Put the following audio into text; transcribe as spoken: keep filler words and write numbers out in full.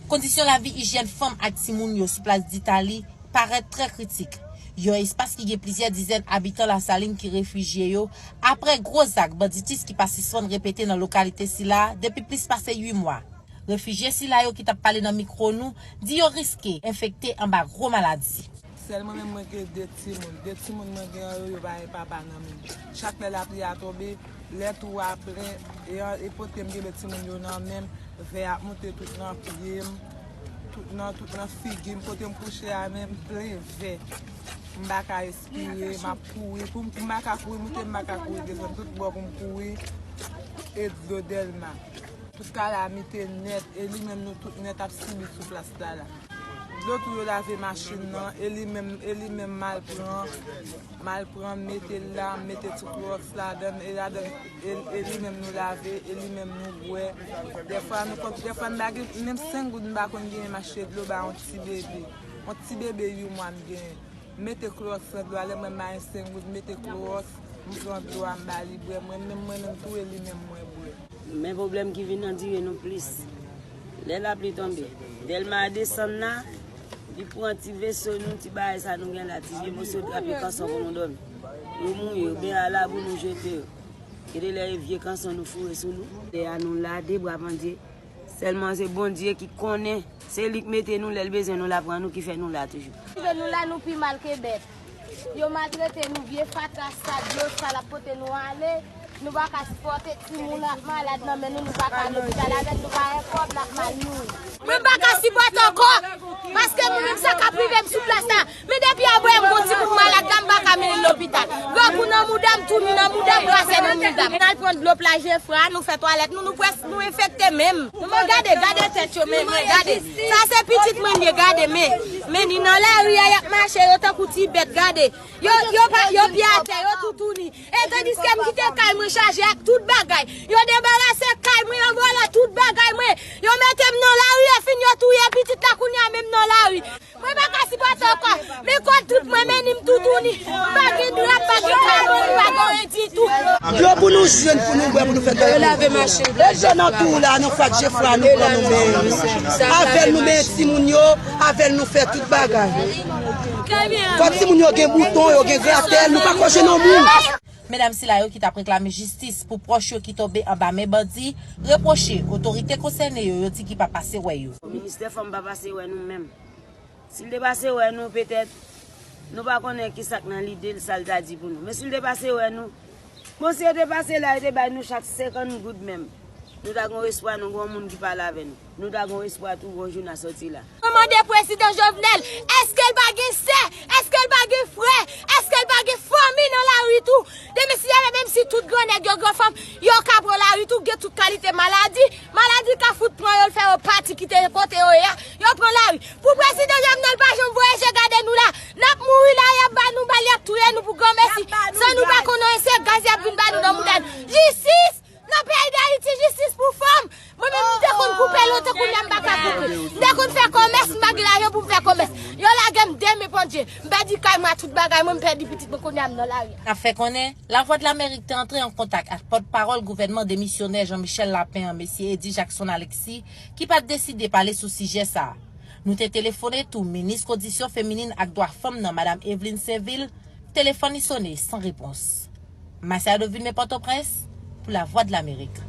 Kondisyon lavi ijyèn fanm ak timoun yo sou plas Ditali parèt trè kritik. Yon espas ki gen plizyè dizèn abitan Lasalin ki refijye yo apre gwo zak banditis ki pa sispann repete nan lokalite sila depi plis pase uit mwa. Refijye sila yo ki t ap pale nan mikwo nou di yo riske enfekte anba gwo maladi. Sèl mwen menm mwen gen de timoun. De timoun mwen gen an yo, yo pa gen papa nan men m. Chak lè lapli a tonbe, lè twou a plen, e, e pote m kenbe timoun yo nan men m, vè ap moute tout nan pye m, tout nan, tout nan figi m, kote m kouche a menm plen vè. M pa ka espire, m ap kouri. Pou m, m pa ka kouri moute, m pa ka kouri desann, tout bò pou m kouri, e dlo Dèlma. Tout kalamite nèt, e li menm nou tout nèt ap sibi sou plas la la. Dlo tou yo lave machin nan, e li menm, e li menm m al pran, m al pran, m mete l la, m mete ti klowòks ladan l, e ladan l, e, e li menm nou lave, e li menm nou bwè. Dèfwa nou kont, dèfwa m pa gen, menm senk goud m pa konn genyen m achte dlo ba yon ti bebe. Yon ti bebe uit mwa m genyen. M mete klowòks nan dlo a, lè mwen m pa gen senk goud, m mete klowòks, m pran dlo a, m ba li bwè. Mwen menm, mwen menm tou, e li menm mwen bwè. Men pwoblèm ki vin andire nou plis. Lè lapli tonbe, Dèlma desann la, li pran ti veso nou, ti bagay sa nou gen la, ti vye moso drap e kanson pou nou dòmi. Yo mouye, yo ben alabou nou jete yo. Gen de lè e vye kanson nou foure sou nou. Lè a nou la, de bra pandye. Sèlman se Bondye ki konnen. Se li k mete nou, lè l bezwen nou, l ap pran nou, ki fè nou la toujou. Rive nou la, nou pi mal ke bèt. Yo maltrete nou, vye fatra, sa, dlo sal ap pote nou ale. Nou pa ka sipòte timoun ap malad nan men nou, nou pa ka lopital avèk, nou pa gen kòb, n ap mal nouri. Mwen pa ka sipòte ankò, paske mwen menm sa k ap rive m sou plas la. Men depi a bwè m gon ti bout malad la, m pa ka mennen l lopital. Grangou nan mouda m, touni nan mouda m, grasè nan mouda m. N al pran dlo plaj Jefra, nou fè twalèt nou, nou prèske nou enfekte menm. Men gade, gade tèt yo, men, men, gade. Sa se pitit mwen ye, gade, men. Men ni nan lari a, y ap mache, yo tankou ti bèt, gade. Yo, yo pa, yo pye atè, yo toutouni. E tandiske m kite kay mwen chaje ak tout bagay. Yo debarase kay mwen, yo vòlò tout bagay mwen. Yo mete m nan lari, e fin yo touye pitit la kounye a menm nan lari. Mwen pa ka sipòte ankò. Men kòd tout mwen, men ni m toutouni. M pa gen dra, m pa gen kay mwen, m pa gen anyen ditou. Dlo pou nou jwenn, pou nou bwè, pou nou fè bagay. Yo lave machin. E dlo nan twou la, nan fatra Jefra, nou pran nou benyen. Avè l nou benyen timoun yo, avè l nou fè tout bagay. Fò timoun yo gen bouton, yo gen gratèl, nou pa ko jwenn yon moun. Medam sila yo ki t ap reklame jistis pou pwòch yo ki tonbe anba men bandi, repwoche otorite konsène yo, yo di ki pa pase wè yo. Ministè Fanm pa pase wè nou menm. Si l te pase wè nou, petèt, nou pa konnen ki sa k nan lide l, sa l ta di pou nou. Men si l te pase wè nou, bon, si yo te pase la, yo te bay nou chak senkant goud menm. Nou ta gen espwa nou gen yon moun ki pale avè nou. Nou ta gen espwa tou yon jou n a sòti la. Mwen mande prezidan Jovenel, èske l pa gen sè? Èske l pa gen frè? Èske l pa gen fanmi nan lari tou? Demen si y ap, menm si tout gran nèg yo, gran fanm, yo ka pran lari tou, gen tout kalite maladi. Maladi ka fout pran yo, l fè yo pati kite kote yo ye a, yo pran lari. Pou prezidan Jovenel pa janm voye je gade nou la, n ap mouri la, y ap ba nou bal, y ap touye nou pou granmesi. San nou pa konn anyen, se gaz y ap vin ba nou nan mouda nou. Jistis! Nan peyi Dayiti, jistis pou fanm! Mwen menm, m te konn koupe lontan, kounye a m pa ka koupe. M te konn fè kòmès, m pa gen lajan pou m fè kòmès. Yo lage m de men pandye. M pèdi kay mwen ak tout bagay mwen, m pèdi pitit mwen, kounye a m nan lari a. N ap fè konnen, Lavwadlamerik te antre an kontak ak pòtpawòl gouvènman demisyonè Jean Michel Lapin an, mesye Eddy Jackson Alexis, ki pa t deside pale sou sijè sa a. Nou te telefone tou minis kondisyon feminin ak dwa fanm nan, madam Eveline Sainvil, telefòn li sone san repons. Masiado Vilmé, Pòtoprens, pou Lavwadlamerik.